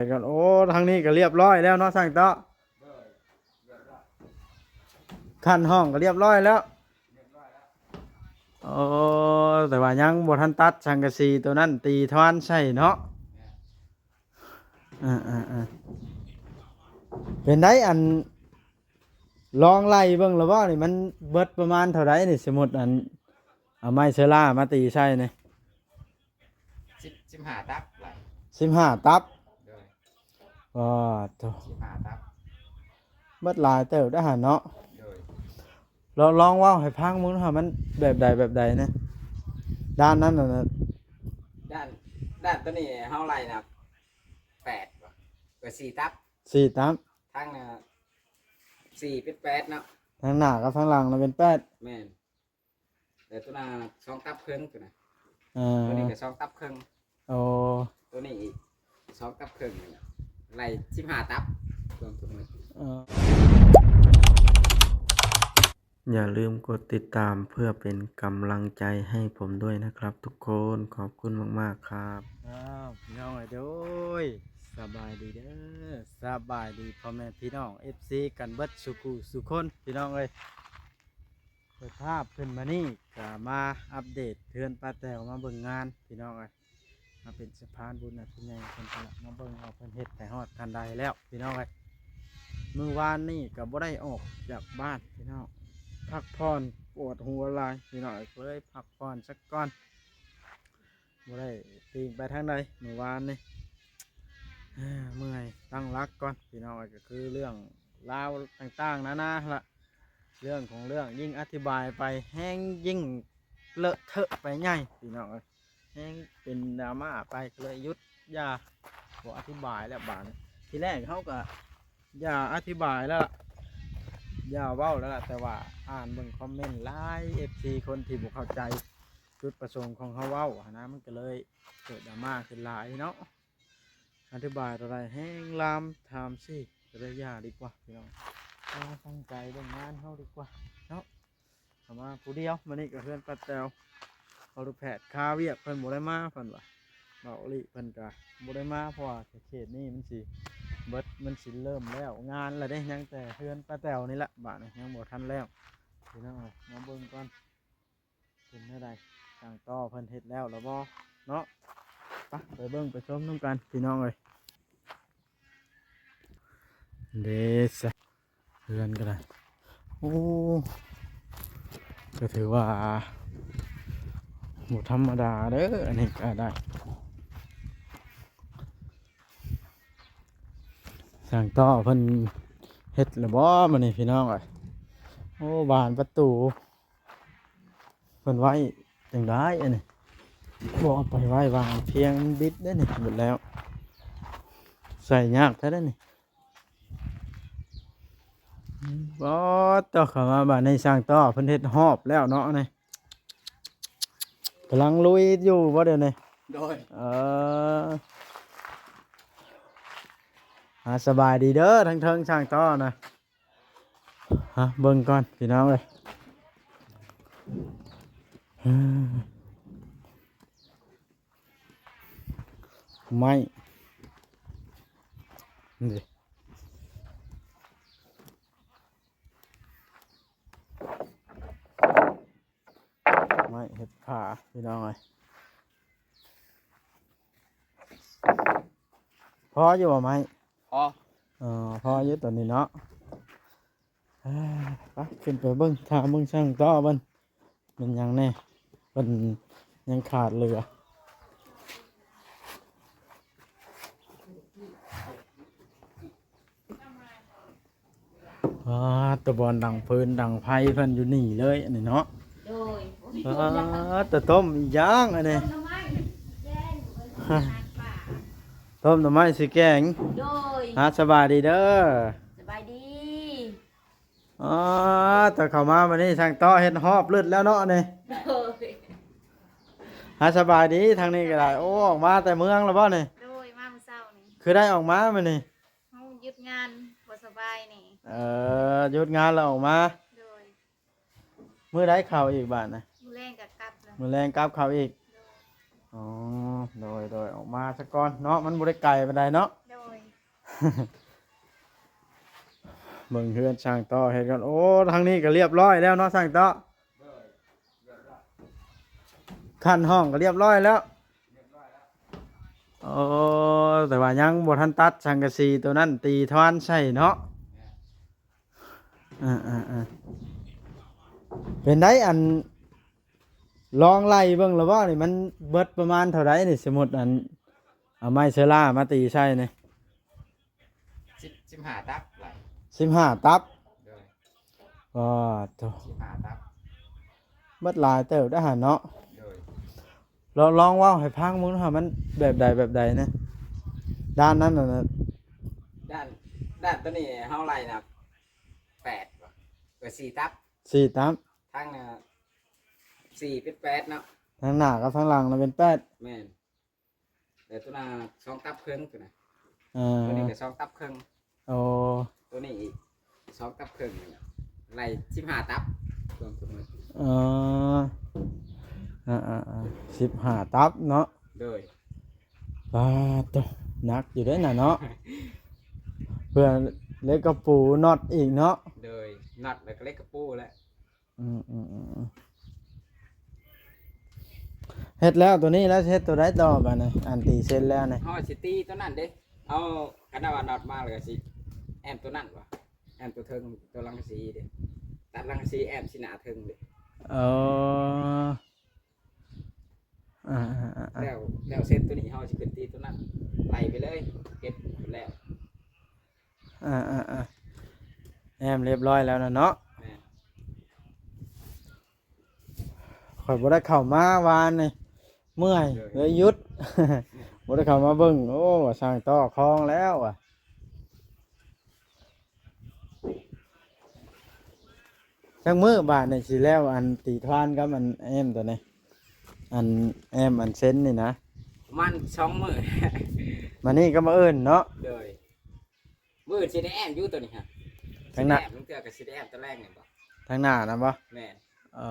ແລ້ວກໍ ໂອ້ ທາງນີ້ກໍລຽບລ້ອຍແລ້ວເນາະ ຊ່າງເຕາະ. ໂດຍ ລຽບລ້ອຍ ຂັ້ນຫ້ອງກໍລຽບລ້ອຍແລ້ວ ລຽບລ້ອຍແລ້ວ. ໂອ້ ແຕ່ວ່າຍັງບໍ່ທັນຕັດສັງກະສີໂຕນັ້ນ ຕີທວານໃສ່ເນາະ. ແມ່ນ ເອີໆໆ ເປັນໃດ ອັນ ລອງໄລ່ເບິ່ງແລ້ວບໍ່ນີ້ ມັນເບິດປະມານເທົ່າໃດນີ້? ສົມມຸດ ອັນ ເອົາໄມ້ເຊີລາມາຕີໃສ່ນີ້ ສິບ ສິບຫ້າຕັບ ສິບຫ້າຕັບ. ໂດຍ ປາດໂທ້ ສິບຫ້າຕັບ ເບິດຫຼາຍເຕີບໄດ໋ຫັ້ນເນາະ. ໂດຍ ລອງ ລອງເວົ້າໃຫ້ຟັງເບິ່ງຫາ ມັນແບບໃດແບບໃດນະ ດ້ານນັ້ນນະ. ດ້ານ ດ້ານໂຕນີ້ເຮົາໄລ່ນະ ແປດບໍ່ ເອີ ສີ່ຕັບ ສີ່ຕັບ ທາງໜ້າ ສີ່ເປັນແປດເນາະ ທາງໜ້າກັບທາງຫຼັງນະເປັນແປດ. ແມ່ນ ແຕ່ໂຕໜ້າສອງຕັບເຄິ່ງໂຕນະ. ເອີ ໂຕນີ້ກໍສອງຕັບເຄິ່ງ. ໂອ້ ໂຕນີ້ອີກສອງຕັບເຄິ່ງນີ້ແຫຼະ ໄລ່ສິບຫ້າຕັບ ລວມທັງໝົດ. ເອີ ຢ່າลืมกดติดตามเพื่อเป็นกำลังใจให้ผมด้วยนะครับทุกคน ขอบคุณมากๆครับ. ອ້າວ ພີ່ນ້ອງເອີຍ ໂດຍ ສະບາຍດີເດີ ສະບາຍດີພໍ່ແມ່ພີ່ນ້ອງ ເອັຟຊີ ກັນເບິດສູ່ຜູ້ສູ່ຄົນ ພີ່ນ້ອງເອີຍ. ເປີດພາບຂຶ້ນມານີ້ກໍມາອັບເດດເຮືອນປ້າແຕວ ມາເບິ່ງງານ ພີ່ນ້ອງເອີຍ. ມາເປັນສະພານບຸນໃຫ້ຜູ້ໃຫຍ່ເພິ່ນ ເພິ່ນລະມາເບິ່ງວ່າເພິ່ນເຮັດໄປຮອດຂັ້ນໃດແລ້ວ ພີ່ນ້ອງເອີຍ. ມື້ວານນີ້ກໍບໍ່ໄດ້ອອກຈາກບ້ານ ພີ່ນ້ອງ ພັກຜ່ອນ ປວດຫົວຫຼາຍ ພີ່ນ້ອງເອີຍ ກໍເລີຍພັກຜ່ອນສັກກ່ອນ ບໍ່ໄດ້ຕີງໄປທາງໃດມື້ວານນີ້. ເອີ ເມື່ອຍ ຕັ້ງຫຼັກກ່ອນ ພີ່ນ້ອງເອີຍ ກໍຄືເລື່ອງລາວຕ່າງໆນານາລະ ເລື່ອງຂອງເລື່ອງ ຍິ່ງອະທິບາຍໄປແຮງ ຍິ່ງເລາະເທາະໄປໃຫຍ່ ພີ່ນ້ອງເອີຍ ແຮງເປັນດຣາມາໄປ ກໍເລີຍຢຸດ ຢ່າ ບໍ່ອະທິບາຍແລ້ວບາດນີ້. ທີແລກເຮົາກໍຢ່າອະທິບາຍແລ້ວລະ ຢ່າເວົ້າແລ້ວລະ ແຕ່ວ່າອ່ານເບິ່ງຄອມເມັນຫຼາຍ ເອັຟຊີ ຄົນທີ່ບໍ່ເຂົ້າໃຈຈຸດປະສົງຂອງເຮົາເວົ້າຫັ້ນນະ ມັນກໍເລີຍເກີດດຣາມາຂຶ້ນຫຼາຍເນາະ. ອະທິບາຍເທົ່າໃດແຮງລາມຖາມຊີ້ ກໍເລີຍຢ່າດີກວ່າ ພີ່ນ້ອງ ເຮົາຕັ້ງໃຈເບິ່ງງານເຮົາດີກວ່າເນາະ. ເຂົ້າມາຜູ້ດຽວ ມື້ນີ້ກໍເຮືອນປ້າແຕວ ເຂົາລູກແພດຄາວຽກ ເພິ່ນບໍ່ໄດ້ມາ ເພິ່ນວ່າ ເບົາອີ່ຫຼີ ເພິ່ນກໍບໍ່ໄດ້ມາ ເພາະວ່າເຂດນີ້ມັນຊິເບິດ ມັນຊິເລີ່ມແລ້ວງານແລ້ວເດ້. ຍັງແຕ່ເຮືອນປ້າແຕວນີ້ແຫຼະ ບາດນີ້ຍັງບໍ່ທັນແລ້ວ ພີ່ນ້ອງເອີຍ ມາເບິ່ງກ່ອນ ເປັນແນວໃດ ຊ່າງຕໍ່ເພິ່ນເຮັດແລ້ວລະບໍ່ເນາະ. ໄປ ໄປເບິ່ງໄປຊົມນຳກັນ ພີ່ນ້ອງເອີຍ. ເດຊະ ເຮືອນກໍໄດ້ ໂອ້ ກໍຖືວ່າບໍ່ທຳມະດາເດີ ອັນນີ້ກໍໄດ້. ຊ່າງຕໍ່ເພິ່ນເຮັດແລ້ວບໍ່ມື້ນີ້ ພີ່ນ້ອງເອີຍ? ໂອ້ ບານປະຕູ ເພິ່ນໄວ້ຈັ່ງໃດອັນນີ້? ບໍ່ເອົາໄປໄວ້ວາງພຽງ ມັນບິດເດ້ນີ້ ເບິດແລ້ວ ໃສ່ຍາກແທ້ເດ້ນີ້. ບໍ່ ຕໍ່ເຂົ້າມາບາດນີ້ ຊ່າງຕໍ່ເພິ່ນເຮັດຮອບແລ້ວເນາະນີ້ ກຳລັງລຸຍຢູ່ບໍ່ດຽວນີ້? ໂດຍ ເອີ ອ່າ ສະບາຍດີເດີ ທັງເທິງຊ່າງຕໍ່ນະ. ຮະ ເບິ່ງກ່ອນພີ່ນ້ອງເອີຍ ໄມ້ນີ້ ໄມ້ເຮັດຜ້າພີ່ນ້ອງເອີຍ. ພໍຢູ່ບໍ່ໄມ້? ພໍ ເອີ ພໍຢູ່ຕອນນີ້ເນາະ. ເອີ ໄປຂຶ້ນໄປເບິ່ງ ຖາມເບິ່ງຊ່າງຕໍ່ເພິ່ນ ແມ່ນຫຍັງແດ່ ເພິ່ນຍັງຂາດເຫຼືອ. ອ່າ ຕະບ່ອນດັງຟືນດັງໄຟເພິ່ນຢູ່ນີ້ເລີຍອັນນີ້ເນາະ. ໂດຍ ອ່າ ຕະຕົ້ມອີຫຍັງອັນນີ້? ຕົ້ມໜໍ່ໄມ້ ແກງ ຕົ້ມໜໍ່ໄມ້ຊິແກງ. ໂດຍ ອ່າ ສະບາຍດີເດີ ສະບາຍດີ. ອໍ ແຕ່ເຂົ້າມາມື້ນີ້ຊ່າງຕໍ່ເຮັດຮອບລຶດແລ້ວເນາະນີ້. ໂດຍ ອ່າ ສະບາຍດີ ທາງນີ້ກໍໄດ້. ໂອ້ ອອກມາແຕ່ເມືອງແລ້ວບໍ່ນີ້? ໂດຍ ມາມື້ເຊົ້ານີ້. ຄືໄດ້ອອກມາມື້ນີ້? ເຮົາຢຸດງານບໍ່ສະບາຍນີ້. ເອີ ຢຸດງານແລ້ວອອກມາ. ໂດຍ ມື້ໃດເຂົ້າອີກບາດນະ? ມື້ແລງກໍກັບແລ້ວ ມື້ແລງກັບເຂົ້າອີກ. ໂດຍ ອໍ ໂດຍໆ ອອກມາສາກ່ອນເນາະ ມັນບໍ່ໄດ້ໄກປານໃດເນາະ. ໂດຍ ເບິ່ງເຮືອນຊ່າງຕໍ່ເຮັດກ່ອນ. ໂອ້ ທາງນີ້ກໍລຽບຮ້ອຍແລ້ວເນາະ ຊ່າງຕໍ່. ຂັ້ນຫ້ອງກໍລຽບຮ້ອຍແລ້ວ. ໂອ້ ແຕ່ວ່າຍັງບໍ່ທັນຕັດສັງກະສີໂຕນັ້ນ ຕີທວານໃສ່ເນາະ. ອ່າໆໆ ເປັນໄດ ອັນ ລອງໄລ່ເບິ່ງລະບໍ່ນີ້ ມັນເບິດປະມານເທົ່າໃດນີ້? ສົມມຸດ ອັນ ເອົາໄມ້ເຊີລາມາຕີໃສ່ນີ້ ສິບ ສິບຫ້າຕັບ. ສິບຫ້າຕັບ. ໂດຍ. ອໍ ໂທ້ ສິບຫ້າຕັບ. ເບິດຫຼາຍເຕີບໄດ໋ຫັ້ນເນາະ. ໂດຍ. ລອງ ລອງເວົ້າໃຫ້ຟັງເບິ່ງຫາ ມັນແບບໃດແບບໃດນະ ດ້ານນັ້ນນະ? ດ້ານ ດ້ານໂຕນີ້ເຮົາໄລ່ນະ ແປດ ເອີ ສີ່ຕັບ. ສີ່ຕັບ. ທາງໜ້າ ສີ່ເປັນແປດເນາະ ທາງໜ້າກັບທາງຫຼັງນະເປັນແປດ. ແມ່ນ. ແຕ່ໂຕໜ້າສອງຕັບເຄິ່ງໂຕນະ. ເອີ ໂຕນີ້ກໍສອງຕັບເຄິ່ງ. ໂອ້ ໂຕນີ້ອີກສອງຕັບເຄິ່ງນີ້ ໄລ່ສິບຫ້າຕັບ ລວມທັງໝົດ. ເອີ ອ່າໆໆ ສິບຫ້າຕັບເນາະ. ໂດຍ. ປາດໂທ້ ໜັກຢູ່ເດ້ນະເນາະ ເພື່ອເຫຼັກກະປູ ນັອດອີກເນາະ. ໂດຍ. ນັອດ ແລ້ວກໍເຫຼັກກະປູແຫຼະ. ອືມໆໆ ເຮັດແລ້ວໂຕນີ້ແລ້ວ ຊິເຮັດໂຕໃດຕໍ່ບາດນີ້? ອັນຕີເຊັນແລ້ວນີ້ ເຮົາຊິຕີໂຕນັ້ນເດ້. ເຮົາ ຄັນວ່ານັອດມາແລ້ວກໍຊິແອ້ມໂຕນັ້ນວ່າ ແອ້ມໂຕເທິງ ໂຕສັງກະສີເດ້ ຕັດສັງກະສີແອ້ມຊິໜ້າເທິງເດ້. ເອີ ອ່າໆໆໆ ແລ້ວ ແລ້ວເຊັນໂຕນີ້ເຮົາຊິຂຶ້ນຕີໂຕນັ້ນ ໄລ່ໄປເລີຍ ເກັບແລ້ວ. ອ່າໆໆ ແອ້ມຮຽບຮ້ອຍແລ້ວນະເນາະ. ແມ່ນ. ຂ້ອຍບໍ່ໄດ້ເຂົ້າມາວານນີ້ ເມື່ອຍ ໂດຍ ເລີຍຢຸດ ບໍ່ໄດ້ເຂົ້າມາເບິ່ງ. ໂອ້ ວ່າຊ່າງຕໍ່ຄອງແລ້ວວ່າ. ຈັກມື້ບາດນີ້ຊິແລ້ວ ອັນຕີທວານກັບອັນແອ້ມໂຕນີ້ ອັນແອ້ມອັນເຊັນນີ້ນະ? ປະມານສອງມື້ ມື້ນີ້ກັບມື້ອື່ນເນາະ. ໂດຍ. ມື້ອື່ນຊິໄດ້ແອ້ມຢູ່ໂຕນີ້ຮະ ທາງໜ້າ ຊິໄດ້ແອ້ມ ເທື່ອກໍຊິໄດ້ແອ້ມຕອນແລງນີ້ບໍ? ທາງໜ້ານະບໍ? ແມ່ນ. ເອີ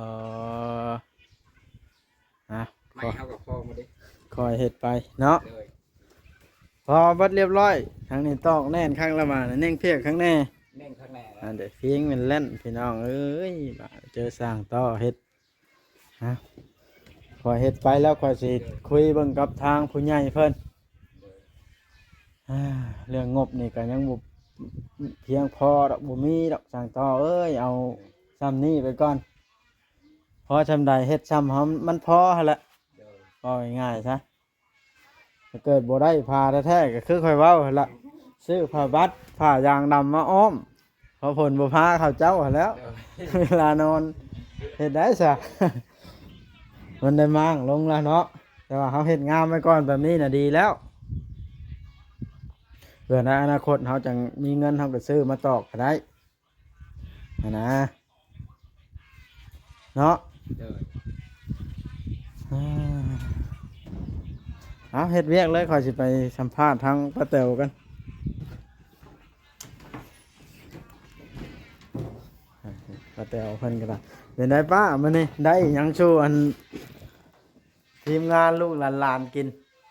ຮະ ໄມ້ເຮົາກໍພໍໝົດເດ້ ຄ່ອຍເຮັດໄປເນາະ. ໂດຍ. ພໍເບິດຮຽບຮ້ອຍ ທາງນີ້ຕອກແໜ້ນຄັກລະບາດນີ້ ເໜັງພຽກຄັກແນ່ ເໜັງຄັກແນ່. ອັນເດ ພິງແມ່ນແລ່ນ ພີ່ນ້ອງເອີຍ ບາດເຈີຊ່າງຕໍ່ເຮັດ ຮະ ຂ້ອຍເຮັດໄປແລ້ວ ຂ້ອຍຊິຄຸຍເບິ່ງກັບທາງຜູ້ໃຫຍ່ເພິ່ນ. ໂດຍ. ເລື່ອງງົບນີ້ກໍຍັງບໍ່ພຽງພໍດອກ ບໍ່ມີດອກ ຊ່າງຕໍ່ເອີຍ ເອົາຊ່ຳນີ້ໄປກ່ອນ ພໍຊ່ຳໃດເຮັດຊ່ຳເຮົາມັນພໍຫັ້ນແຫຼະ. ໂດຍ. ເວົ້າງ່າຍໆຊະ ຖ້າເກີດບໍ່ໄດ້ຜ້າແທ້ໆ ກໍຄືຂ້ອຍເວົ້າຫັ້ນລະ ຊື້ຜ້າບັດ ຜ້າຢາງດຳມາອ້ອມ ເພາະຝົນບໍ່ພາເຂົາເຈົ້າຫັ້ນແຫຼ້ວ. ໂດຍ. ເວລານອນເຮັດໄດ້ຊະ ມັນໄດ້ມ້າງລົງລະເນາະ ແຕ່ວ່າເຮົາເຮັດງາມໄວ້ກ່ອນແບບນີ້ນະດີແລ້ວ ເພື່ອໃນອະນາຄົດເຮົາຈັ່ງມີເງິນ ເຮົາກໍຊື້ມາຕອກກໍໄດ້ຫັ້ນນະ. ເນາະ. ໂດຍ. ເອົາ ເຮັດວຽກເລີຍ ຂ້ອຍຊິໄປສຳພາດທາງປ້າແຕວກັນ. ປ້າແຕວເພິ່ນກໍໄດ້ ເປັນໃດປ້າ ມື້ນີ້ໄດ້ຫຍັງສູ່ອັນ ທີມງານລູກຫຼານໆກິນ?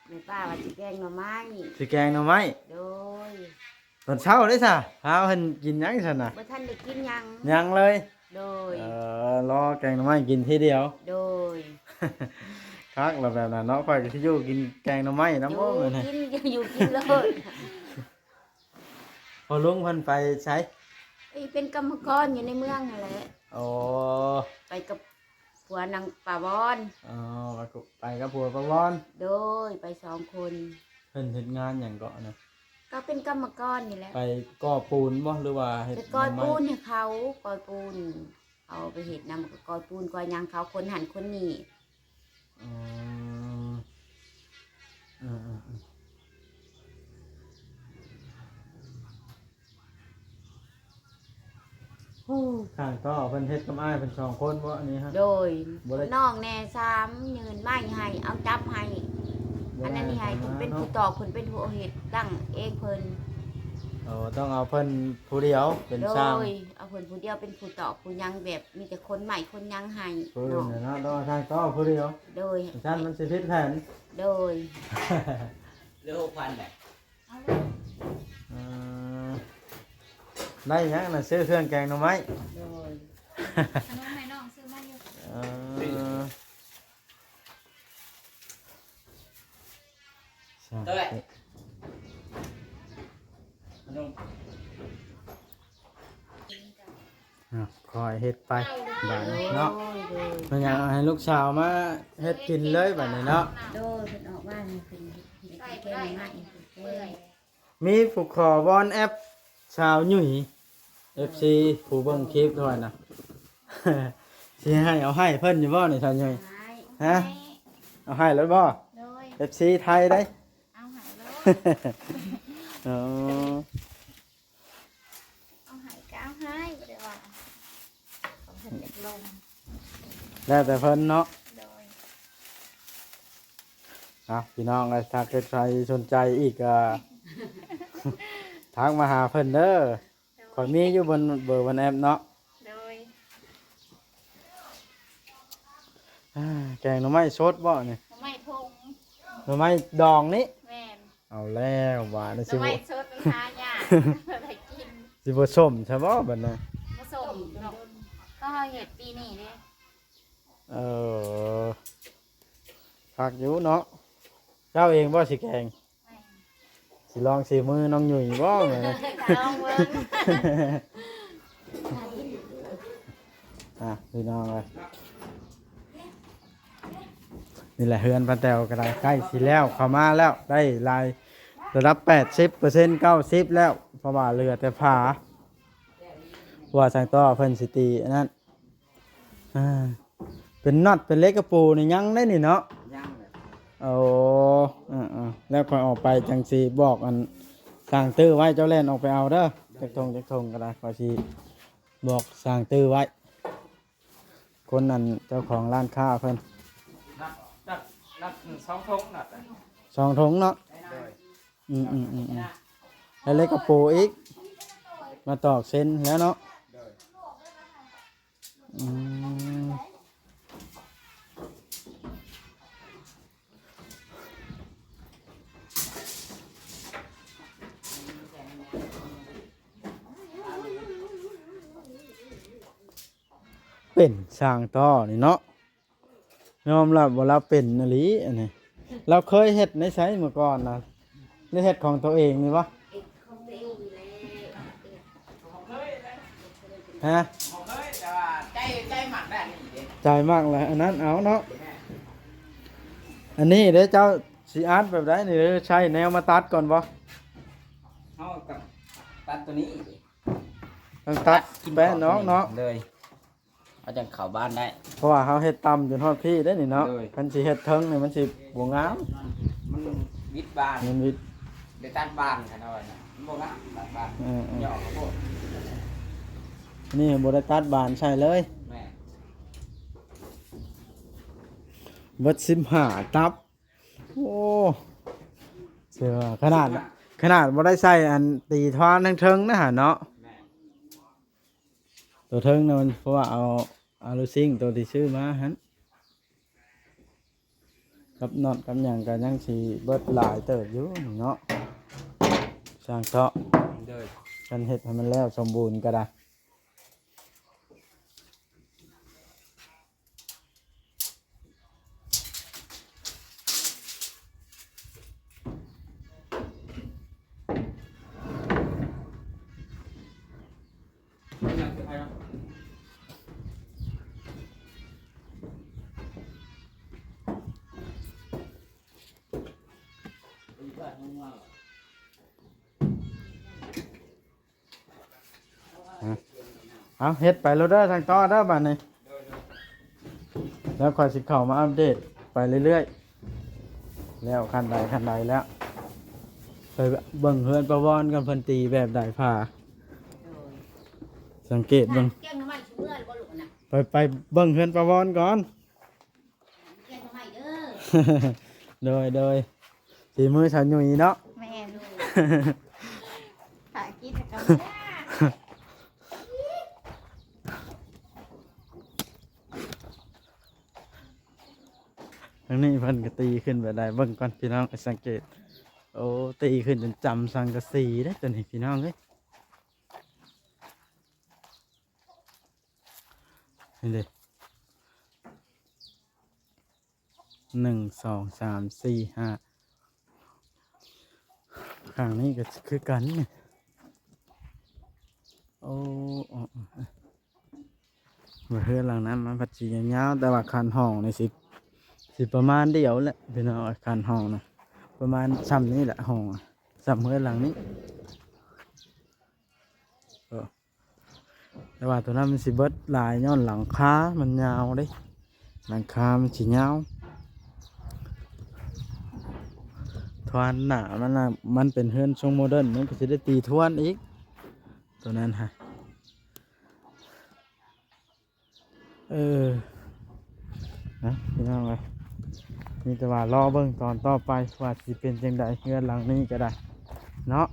ແມ່ປ້າວ່າຊິແກງໜໍ່ໄມ້. ຊິແກງໜໍ່ໄມ້? ໂດຍ. ຕອນເຊົ້າເດ້ຊະ ພາເພິ່ນກິນຫຍັງຊັ້ນນະ? ບໍ່ທັນໄດ້ກິນຫຍັງ. ຍັງເລີຍ? ໂດຍ. ເອີ ລໍແກງໜໍ່ໄມ້ກິນທີດຽວ. ໂດຍ. ຄັກລະແບບນັ້ນເນາະ ຂ້ອຍກໍຊິຢູ່ກິນແກງໜໍ່ໄມ້ນຳບໍ່ມື້ນີ້? ຢູ່ກິນ ຢູ່ກິນໂລດ. ພໍ່ລຸງເພິ່ນໄປໃສ? ໄປເປັນກຳມະກອນຢູ່ໃນເມືອງຫັ້ນແຫຼະ. ອໍ ໄປກັບຜົວນາງປາວອນ. ອໍ ໄປກັບ ໄປກັບຜົວປາວອນ. ໂດຍ ໄປສອງຄົນ. ເພິ່ນເຮັດງານຫຍັງເກາະນະ? ກໍເປັນກຳມະກອນນີ້ແຫຼະ. ໄປກໍ່ປູນບໍ່ ຫຼືວ່າເຮັດ ໄປກໍ່ປູນໃຫ້ເຂົາ ກໍ່ປູນ ເອົາໄປເຮັດນຳ ກໍກໍ່ປູນກໍ່ຫຍັງເຂົາ ຄົນຫັ້ນຄົນນີ້. ອໍ ເອີໆໆ ໂອ້ ຊ່າງຕໍ່ເພິ່ນເຮັດກັບອ້າຍເພິ່ນສອງຄົນບໍ່ອັນນີ້ຮະ? ໂດຍ. ບໍ່ໄດ້ ນ້ອງແດ່ສາມ ຍື່ນໄມ້ໃຫ້ ເອົາຈັບໃຫ້ ອັນນັ້ນນີ້ໃຫ້ ເພິ່ນເປັນຜູ້ຕອກ ເພິ່ນເປັນຜູ້ເຮັດຕັ້ງເອງເພິ່ນ. ອໍ ຕ້ອງເອົາເພິ່ນຜູ້ດຽວເປັນຊ່າງ. ໂດຍ. ເອົາເພິ່ນຜູ້ດຽວເປັນຜູ້ຕອກຜູ້ຫຍັງ ແບບມີແຕ່ຂົນໄມ້ຂົນຫຍັງໃຫ້ ຜູ້ອື່ນນະເນາະ ຕ້ອງຊ່າງຕໍ່ຜູ້ດຽວ. ໂດຍ. ຊັ້ນມັນຊິຜິດແຜນ. ໂດຍ. ເຫຼືອຫົກພັນແຫຼະ. ເອົາເລີຍ. ອ່ ໄດ້ຫຍັງນະ? ຊື້ເຄື່ອງແກງໜໍ່ໄມ້. ໂດຍ. ຂະໜົມໃຫ້ນ້ອງຊື້ມາຢູ່. ເອີ ເອີຍ ຂະໜົມ. ອ່ະ ຄ່ອຍເຮັດໄປບາດນີ້ເນາະ. ໂດຍ ແມ່ນຫຍັງ ເອົາໃຫ້ລູກສາວມາເຮັດກິນເລີຍບາດນີ້ເນາະ. ໂດຍ ເພິ່ນອອກມາເພິ່ນເຮັດ ເຮັດແກງໃໝ່. ມີຜູ້ຂໍວອນແອັບສາວຫຍຸ້ຍ ເອັຟຊີ ຜູ້ເບິ່ງຄລິບດ້ວຍນະ ຊິໃຫ້ເອົາໃຫ້ເພິ່ນຢູ່ບໍ່ນີ້ ສາວຫຍຸ້ຍ? ໃຫ້. ຮະ? ໃຫ້. ເອົາໃຫ້ແລ້ວບໍ່? ໂດຍ. ເອັຟຊີໄທເດ້. ເອົາໃຫ້ໂລດ. ອໍ ເອົາໃຫ້ກໍເອົາໃຫ້ ບໍ່ໄດ້ວ່າ ຂອງເພິ່ນຢາກລົງ ແລ້ວແຕ່ເພິ່ນເນາະ. ໂດຍ. ເອົາ ພີ່ນ້ອງເອີຍ ຖ້າເກີດໃຜສົນໃຈອີກກໍ ທັກມາຫາເພິ່ນເດີ. ໂດຍ. ຂ້ອຍມີຢູ່ ເບີ ເບີວັອດແອັບເນາະ. ໂດຍ. ອ່າ ແກງໜໍ່ໄມ້ສົດບໍ່ນີ້? ໜໍ່ໄມ້ທົ່ງ ໜໍ່ໄມ້ດອງນີ້. ແມ່ນ. ເອົາແລ້ວບາດນີ້ ໜໍ່ໄມ້ສົດມັນຫາຍາກ ບໍ່ໄດ້ກິນ. ຊິບໍ່ສົ້ມຊະບໍ່ບາດນີ້? ບໍ່ສົ້ມດອກ ກໍເຮົາເຮັດປີນີ້ເດ້. ເອີ ຄັກຢູ່ເນາະ. ເຈົ້າເອງບໍ່ຊິແກງ? ແມ່ນ. ຊິລອງສີມືນ້ອງຫຍຸ້ຍບໍ່? ລອງເບິ່ງ. ອ່ະ ພີ່ນ້ອງເອີຍ ນີ້ແຫຼະ ເຮືອນປ້າແຕວກໍໄດ້ໃກ້ຊິແລ້ວ ເຂົ້າມາແລ້ວ ໄດ້ຫຼາຍ ລະດັບແປດສິບເປີເຊັນ ເກົ້າສິບແລ້ວ ເພາະວ່າເຫຼືອແຕ່ຝາ ເພາະວ່າຊ່າງຕໍ່ເພິ່ນຊິຕີອັນນັ້ນ. ອ່າ ເປັນນັອດເປັນເຫຼັກກະປູນີ້ຍັງໄດ້ນີ້ເນາະ? ຍັງແຫຼະ. ໂອ້ ເອີໆ ແລ້ວຂ້ອຍອອກໄປຈັ່ງຊິບອກອັນຊ່າງຕື້ໄວ້ ເຈົ້າແລ່ນອອກໄປເອົາເດີ. ໂດຍ. ຈັກຖົງຈັກຖົງກໍໄດ້ ຂ້ອຍຊິບອກຊ່າງຕື້ໄວ້ ຄົນນັ້ນເຈົ້າຂອງຮ້ານຄ້າເພິ່ນ. ນັດ ນັດ ນັດສອງຖົງ ນັດ ສອງຖົງເນາະ? ໂດຍ. ອືມໆໆໆ ແລ້ວເຫຼັກກະປູອີກ ມາຕອກເຊັນແລ້ວເນາະ? ໂດຍ. ອືມ ເປັນຊ່າງຕໍ່ນີ້ເນາະ. ຍອມຮັບວ່າລາວເປັນອີ່ຫຼີອັນນີ້. ລາວເຄີຍເຮັດໃນໃສເມື່ອກ່ອນນະ? ຫຼືເຮັດຂອງຕົວເອງນີ້ບໍ່? ເຮັດຂອງຕົວເອງນີ້ແຫຼະ. ຮະ? ບໍ່ເຄີຍ ແຕ່ວ່າໃຈ ໃຈມັກແບບນີ້ເດ້. ໃຈມັກແຫຼະ ອັນນັ້ນເອົາເນາະ. ແມ່ນ. ອັນນີ້ເດ້ ເຈົ້າຊິອັດແບບໃດນີ້? ໃຊ້ແນວມາຕັດກ່ອນບໍ່? ເຮົາກໍຕັດຕົວນີ້ເດ້. ຕ້ອງຕັດແປະນອກເນາະ. ໂດຍ. ເຮົາຈັ່ງເຂົ້າບ້ານໄດ້ ເພາະວ່າເຮົາເຮັດຕ່ຳຈົນຮອດພີ້ເດ້ນີ້ເນາະ. ໂດຍ. ຄັນຊິເຮັດເທິງນີ້ມັນຊິບໍ່ງາມ ມັນວິດບານ ມັນວິດ ໄດ້ຕັດບານຂະໜາດນັ້ນ ມັນບໍ່ງາມ ຕັດບານ. ເອີໆ ຫຍໍ້ໂພດ. ນີ້ບໍ່ໄດ້ຕັດບານໃສ່ເລີຍ. ແມ່ນ. ເບິດສິບຫ້າຕັບ. ໂອ້ ເຊື່ອຂະໜາດ ຂະໜາດບໍ່ໄດ້ໃສ່ອັນຕີທວານເທິງໆນະຫາເນາະ. ແມ່ນ. ຕົວເທິງນະ ມັນເພາະວ່າເອົາອາລູຊິງຕົວທີ່ຊື້ມາຫັ້ນ ກັບນັອດກັບຫຍັງກໍຍັງຊິເບິດຫຼາຍເຕີບຢູ່ເນາະ ຊ່າງເທາະ. ໂດຍ. ຄັນເຮັດໃຫ້ມັນແລ້ວສົມບູນກໍໄດ້. ເອົາ ເຮັດໄປໂລດເດີ ທາງຕໍ່ເດີບາດນີ້. ແລ້ວຂ້ອຍຊິເຂົ້າມາອັບເດດໄປເລື້ອຍໆ ແລ້ວຂັ້ນໃດຂັ້ນໃດແລ້ວ. ໄປເບິ່ງເຮືອນປາວອນກ່ອນ ເພິ່ນຕີແບບໃດຝາ. ໂດຍ. ສັງເກດເບິ່ງ. ແກງໜໍ່ໄມ້ຊິເມື່ອແລ້ວບໍ່ລູກນະ? ໄປ ໄປເບິ່ງເຮືອນປາວອນກ່ອນ. ແກງໜໍ່ໄມ້ເດີ. ໂດຍ ໂດຍ. ຝີມືສາວຫຍຸ້ຍເນາະ. ແມ່ນ. ຖ້າກິນກໍ ທາງນີ້ເພິ່ນກໍຕີຂຶ້ນໄປໄດ້ ເບິ່ງກ່ອນພີ່ນ້ອງ ໃຫ້ສັງເກດ. ໂອ້ ຕີຂຶ້ນຈົນຈຳສັງກະສີເດ້ຕົວນີ້ ພີ່ນ້ອງເອີຍ. ນີ້ເດ້ ໜຶ່ງ ສອງ ສາມ ສີ່ ຫ້າ ຂ້າງນີ້ກໍຄືກັນນີ້. ໂອ້ ເຮືອນຫຼັງນັ້ນມັນພັດຊິຍາວໆ ແຕ່ວ່າຄັນຫ້ອງນີ້ຊິ ຊິປະມານດຽວແຫຼະພີ່ນ້ອງ. ຄັນຫ້ອງນະ ປະມານຊ່ຳນີ້ແຫຼະ ຫ້ອງ ຊ່ຳເຮືອນຫຼັງນີ້. ເອີ ແຕ່ວ່າໂຕນັ້ນມັນຊິເບິດຫຼາຍ ຍ້ອນຫຼັງຄາມັນຍາວເດ້ ຫຼັງຄາມັນຊິຍາວ. ທວານໜ້າມັນນະ ມັນເປັນເຮືອນຊົງໂມເດີນ ມັນກໍຊິໄດ້ຕີທວານອີກ ໂຕນັ້ນຮະ. ເອີ ນະ ພີ່ນ້ອງເອີຍ ມີແຕ່ວ່າລໍເບິ່ງຕອນຕໍ່ໄປວ່າຊິເປັນຈັ່ງໃດ ເຮືອນຫຼັງນີ້ກໍໄດ້ເນາະ.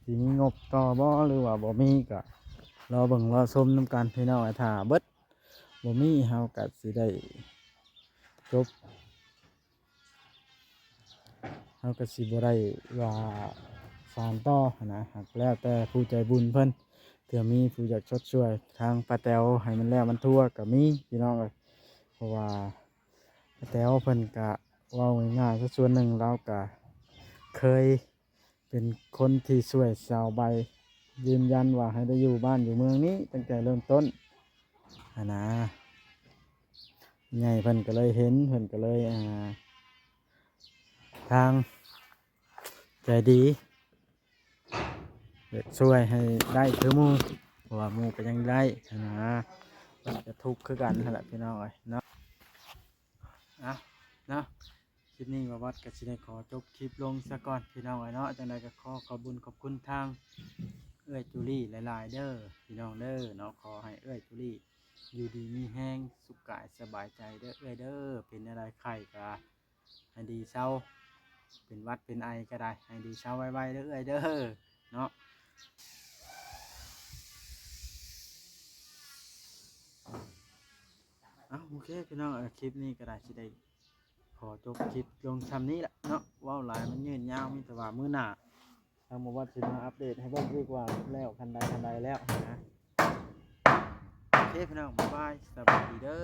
ຊິມີງົບຕໍ່ບໍ່ ຫຼືວ່າບໍ່ມີ ກໍລໍເບິ່ງລໍຊົມນຳກັນພີ່ນ້ອງ. ຖ້າເບິດ ບໍ່ມີ ເຮົາກໍຊິໄດ້ຈົບ ເຮົາກໍຊິບໍ່ໄດ້ວ່າສານຕໍ່ຫັ້ນນະ. ຫາກແລ້ວແຕ່ຜູ້ໃຈບຸນເພິ່ນ ເທື່ອມີຜູ້ຢາກຊົດຊ່ວຍທາງປ້າແຕວໃຫ້ມັນແລ້ວມັນທົ່ວກໍມີພີ່ນ້ອງເອີຍ. ເພາະວ່າປ້າແຕວເພິ່ນກະ ເວົ້າງ່າຍໆ ສ່ວນໜຶ່ງລາວກະເຄີຍເປັນຄົນທີ່ຊ່ວຍສາວໃບ ຢືນຢັນວ່າໃຫ້ໄດ້ຢູ່ບ້ານຢູ່ເມືອງນີ້ຕັ້ງແຕ່ເລີ່ມຕົ້ນຫັ້ນນາ. ໃຫຍ່ເພິ່ນກໍເລີຍເຫັນ ເພິ່ນກໍເລີຍ ອ່າ ທາງໃຈດີ ຢາກຊ່ວຍໃຫ້ໄດ້ຄືໝູ່ ເພາະວ່າໝູ່ກໍຍັງໄດ້ຫັ້ນນາ. ເພິ່ນກໍທຸກຄືກັນຫັ້ນແຫຼະພີ່ນ້ອງເອີຍເນາະ. ເອົາເນາະ ຄລິບນີ້ບ່າວວັດກໍຊິໄດ້ຂໍຈົບຄລິບລົງຊະກ່ອນພີ່ນ້ອງເອີຍເນາະ. ຈັ່ງໃດກໍຂໍຂອບບຸນຂອບຄຸນທາງເອື້ອຍຈູລີຫຼາຍໆເດີພີ່ນ້ອງເດີເນາະ. ຂໍໃຫ້ເອື້ອຍຈູລີຢູ່ດີມີແຮງ ສຸກກາຍສະບາຍໃຈເດີເອື້ອຍເດີ. ເປັນແນວໃດໄຂ້ກໍໃຫ້ດີເຊົາ ເປັນຫວັດເປັນໄອກໍໄດ້ ໃຫ້ດີເຊົາໄວໆເດີເອື້ອຍເດີເນາະ. ເອົາ ໂອເຄພີ່ນ້ອງເອີຍ ຄລິບນີ້ກໍໄດ້ ຊິໄດ້ຂໍຈົບຄລິບລົງຊ່ຳນີ້ແຫຼະເນາະ. ເວົ້າຫຼາຍມັນຍືດຍາວ ມີແຕ່ວ່າມື້ໜ້າທາງບ່າວວັດຊິມາອັບເດດໃຫ້ເບິ່ງອີກວ່າແລ້ວຂັ້ນໃດຂັ້ນໃດແລ້ວຫັ້ນນະ. ໂອເຄພີ່ນ້ອງ ບາຍບາຍ ສະບາຍດີເດີ.